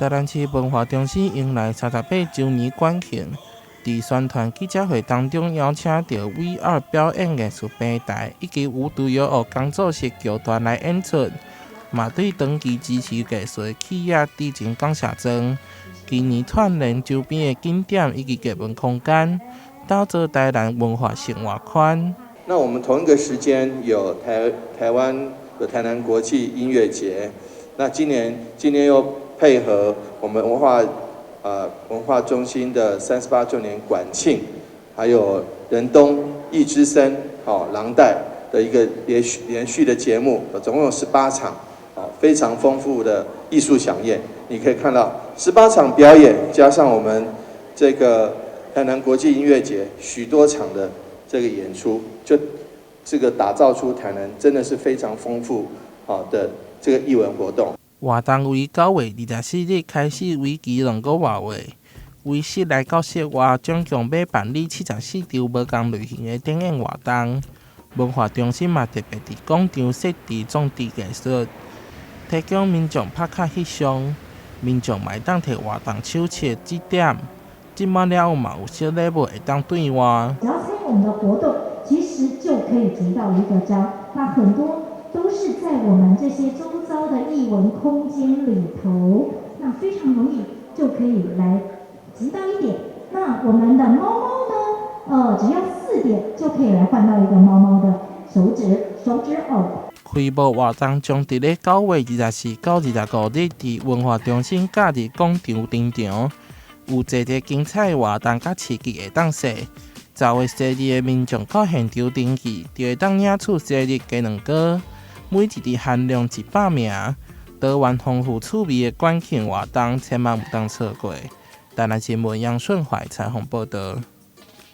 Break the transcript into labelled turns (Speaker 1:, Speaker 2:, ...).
Speaker 1: 台南市文化中心迎來38週年館慶，佇宣傳記者會當中，邀請著 VR 表演藝術平台以及無獨有偶工作室劇團來演出，嘛對長期支持藝術的企業致誠感謝狀。今年串聯周邊的景點以及藝文空間，打造台南文化生活圈。
Speaker 2: 那我們同一個時間有台灣的台南國際音樂節，那今年又配合我們文化中心的38週年館慶，還有仁東藝之聲哦廊帶的一個連續的節目，總共有十八場，啊，非常豐富的藝術饗宴。你可以看到十八場表演，加上我們這個台南國際音樂節許多場的這個演出，就這個打造出台南真的是非常豐富好的這個藝文活動。
Speaker 1: 活動於9月24日開始，為期2個外月，為室內到室外，總共欲辦理74場無仝類型的展演活動。文化中心嘛特別佇廣場設置裝置藝術，提供民眾拍卡翕相，民眾嘛會當提活動手冊紙點，這擺了後嘛有小禮物會當兌換。
Speaker 3: 只要參與我們的活動，其實就可以集到一個章。那很多都是在我們這些周遭的藝文空間裡頭，那非常容易就可以來集到一點。那我們的貓貓呢？只要4點就可以來換到一個貓貓的手指偶。
Speaker 1: 開幕活動將佇咧9月24到25日佇文化中心假日廣場登場，有濟濟精彩活動佮刺激會當踅。10月初二的民眾到現場登記，就會當領取生日雞卵糕，每一日限量100名。多元豐富趣味的館慶活動，千萬毋通錯過。台南新聞楊順懷採訪報導。